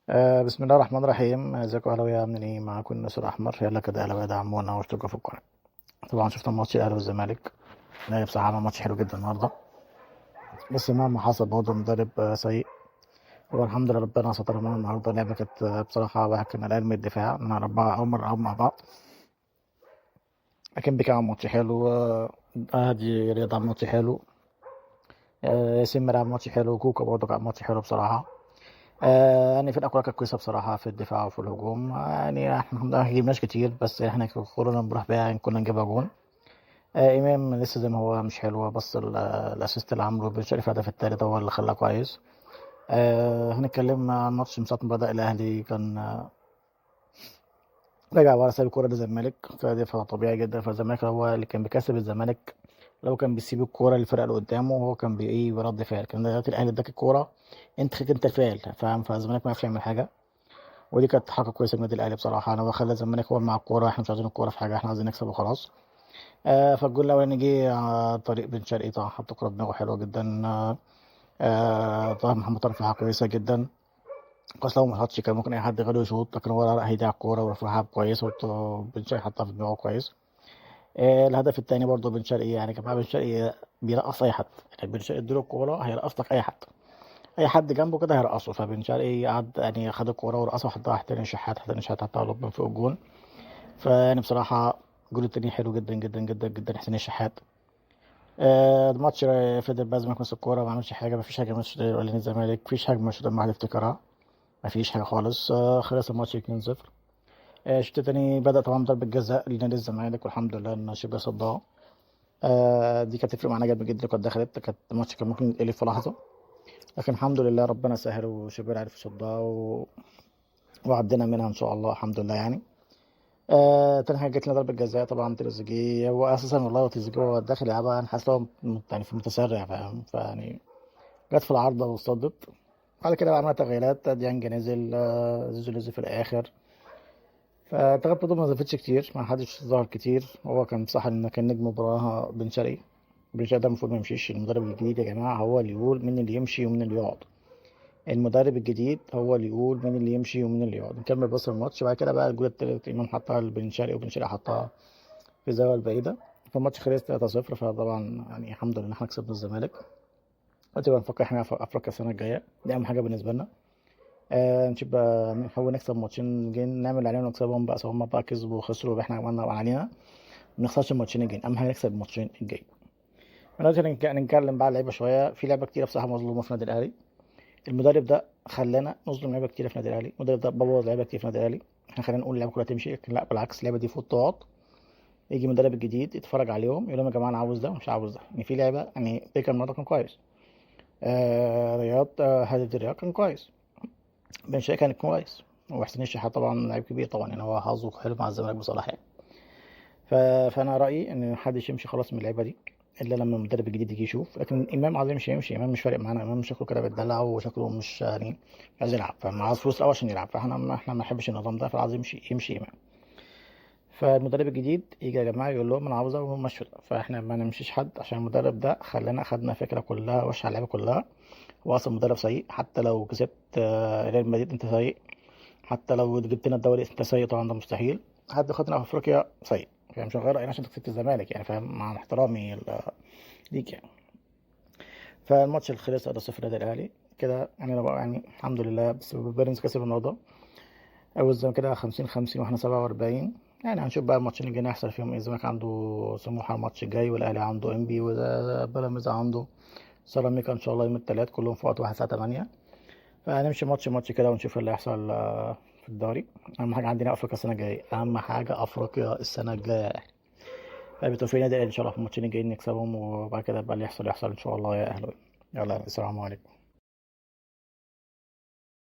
بسم الله الرحمن الرحيم. ازيكم اهلاويه؟ عاملين ايه؟ معاكم الناس الاحمر. يلا كده اهلاويه دعمونا واشتركوا في القناة. طبعا شفنا ماتش الاهلي والزمالك. الاهلي بصراحة عمل ماتش حلو جدا النهارده، بس مهما حصل برضه المدرب سيء. هو الحمد لله ربنا ستر معانا النهارده. اللعبة كانت بصراحة واحد كان قلقان من الدفاع، من اربعة اول مرة مع بعض، لكن بيكا عمل ماتش حلو. هادي رياض عمل ماتش حلو، ياسين مرعي عمل ماتش حلو، كوكا برضه عمل ماتش حلو بصراحة. يعني فرقة كلها كانت كويسة بصراحة في الدفاع وفي الهجوم. يعني احنا الحمد لله ما جبناش كتير، بس احنا كنا بنروح بيها يعني كنا نجيبها جون. إمام لسه زي ما هو مش حلو، بس ال assist اللي عامله بن شرقي في الهدف التالت هو اللي خلاه كويس. هنتكلم عن ماتش من ساعة ما بدأ الأهلي كان رجع ورا ساب الكورة للزمالك، فدي طبيعي جدا. فالزمالك هو اللي كان بيكسب الزمالك، لو كان بيسيب الكورة للفرقة اللي قدامه وهو كان بي ايه بيرد فعل. كان دلوقتي الأهلي اداك الكورة، انت خدت انت الفعل، فاهم؟ فالزمالك ما عرفش يعمل حاجة، ودي كانت حركة كويسة من النادي الأهلي بصراحة. أنا بخلي الزمالك هو مع الكورة، احنا مش عايزين الكورة في حاجة، احنا عايزين نكسب وخلاص. فالجول الأولاني جه على طريق بن شرقي، طبعا حط كورة بدماغه حلوة جدا. طبعا محمد طارق في حاجة كويسة جدا، بس لو ما حطش كان ممكن أي حد غيره يشوط، لكن هو راح يضيع الكورة ورفعها كويس، وبن شرقي حطها في دماغه كويس. الهدف الثاني برضه بن شرقي، يعني كمان بن شرقي بيرقص أي حد، يعني بن شرقي اديله الكورة هيرقص لك أي حد، أي حد جنبه كده هيرقصه. فبن شرقي قعد يعني خد الكورة ورقصها وحطها تحت شحات، حتى شحات حطها لب من فوق الجون. فيعني بصراحة الجول التاني حلو جدا جدا جدا جدا حسين الشحات. الماتش فضل بقى الزمالك ماسك الكورة ما عملش حاجة، ما فيش حاجة ماتش الأولاني الزمالك، ما فيش حاجة ماتش ما حد يفتكرها، ما فيش حاجة خالص. خلص الماتش 2-0. الشوط التاني بدأ طبعا ضربة جزاء لنادي الزمالك، والحمد لله إن شبه صدها. دي كانت تفرق معانا جامد جدا لو كانت دخلت، كانت الماتش كان ممكن يتقلب في لحظة، لكن الحمد لله ربنا سهل وشوبير عرف يصدها وعدينا منها إن شاء الله الحمد لله. يعني تاني حاجة جت لنا ضربة جزاء طبعا تريزيجيه، هو أساسا والله تريزيجيه هو داخل يلعبها، أنا حاسس هو يعني في متسرع، فاهم؟ فيعني جت في العارضة واصطدت. بعد كده بقى عملنا تغييرات، ديانج نزل، زيزو نزل في الآخر. فالتغييرات برضه ما زادتش كتير، ما حدش ظهر كتير. هو كان صح إن كان نجم مباراة بن شرقي، بن شرقي ده المفروض ما يمشيش. المدرب الجديد يا جماعة هو اللي يقول مين اللي يمشي ومين اللي يقعد، المدرب الجديد هو اللي يقول مين اللي يمشي ومين اللي يقعد. نكمل بس الماتش. بعد كده بقى الجول التالت إمام حطها لبن شرقي، وبن شرقي حطها في الزاوية البعيدة، فالماتش خلص 3-0. فطبعا يعني الحمد لله إن احنا كسبنا الزمالك. دلوقتي بقى نفكر احنا في افريقيا السنة الجاية، دي أهم حاجة بالنسبة لنا. نشوف بقى نحاول نكسب ماتشين جايين، نعمل اللي علينا ونكسبهم بقى، سواء هما بقى كسبوا وخسروا احنا عملنا اللي علينا، ما نخسرش الماتشين الجايين، أهم حاجة نكسب الماتشين الجايين. دلوقتي هنتكلم بقى على اللعيبة شوية. في لعيبة كتيرة بصراحة مظلومة في النادي الأهلي. المدرب ده خلانا نظلم لعيبة كتيرة في النادي الأهلي، المدرب ده بوظ لعيبة كتير في النادي الأهلي. احنا خلينا نقول اللعيبة كلها تمشي، لكن لا بالعكس اللعيبة دي فوت تقعد، يجي المدرب الجديد يتفرج عليهم يقول لهم يا جماعة أنا عاوز ده ومش عاوز ده. يعني في لعيبة يعني بيكر النهارده كان كويس، رياض، هادي رياض كان كويس، بن شرقي كان كويس، وحسين الشحات طبعا لعيب كبير طبعا، يعني هو حظه حلو مع الزمالك بصراحة يعني. فأنا رأيي إن محدش يمشي خلاص من اللعيبة دي إلا لما المدرب الجديد يجي يشوف. لكن إمام عايز يمشي يمشي، إمام مش فارق معانا، إمام شكله كده بيتدلع وشكله مش يعني مش عايز يلعب، فما عايز فلوس الأول عشان يلعب، فإحنا ما نحبش النظام ده، فعايز يمشي يمشي إمام. فالمدرب الجديد يجي يا جماعة يقول لهم أنا عاوز أقوم مشوا ده، فإحنا ما نمشيش حد عشان المدرب ده خلانا خدنا فكرة كلها وش على اللعيبة كلها. هو أصلا مدرب سيء، حتى لو كسبت ريال مدريد أنت سيء، حتى لو جبت لنا الدوري أنت سيء، طبعا ده مستحيل، حتى خدنا في أفريقيا سيء، فاهم؟ مش هغير رأينا عشان كسبت الزمالك يعني، فاهم؟ مع احترامي ليك يعني. فالماتش اللي خلص 3-0 للنادي الأهلي كده، يعني لو يعني الحمد لله. بس بيراميدز كسب النهارده، أول زي كده 50-50 واحنا 47. يعني هنشوف بقى الماتشين الجايين هيحصل فيهم ايه. الزمالك عنده سموحه الماتش الجاي، والاهلي عنده انبي، وبيراميدز عنده سيراميكا ان شاء الله يوم الثلاث، كلهم في وقت واحد الساعة 8. فهنمشي ماتش ماتش كده ونشوف اللي هيحصل في الدوري. اهم حاجة عندنا افريقيا السنة الجاية، اهم حاجة افريقيا السنة الجاية. فبالتوفيق للنادي الاهلي ان شاء الله في الماتشين الجايين نكسبهم، وبعد كده بقى اللي يحصل يحصل ان شاء الله يا اهلاويه. يلا السلام عليكم.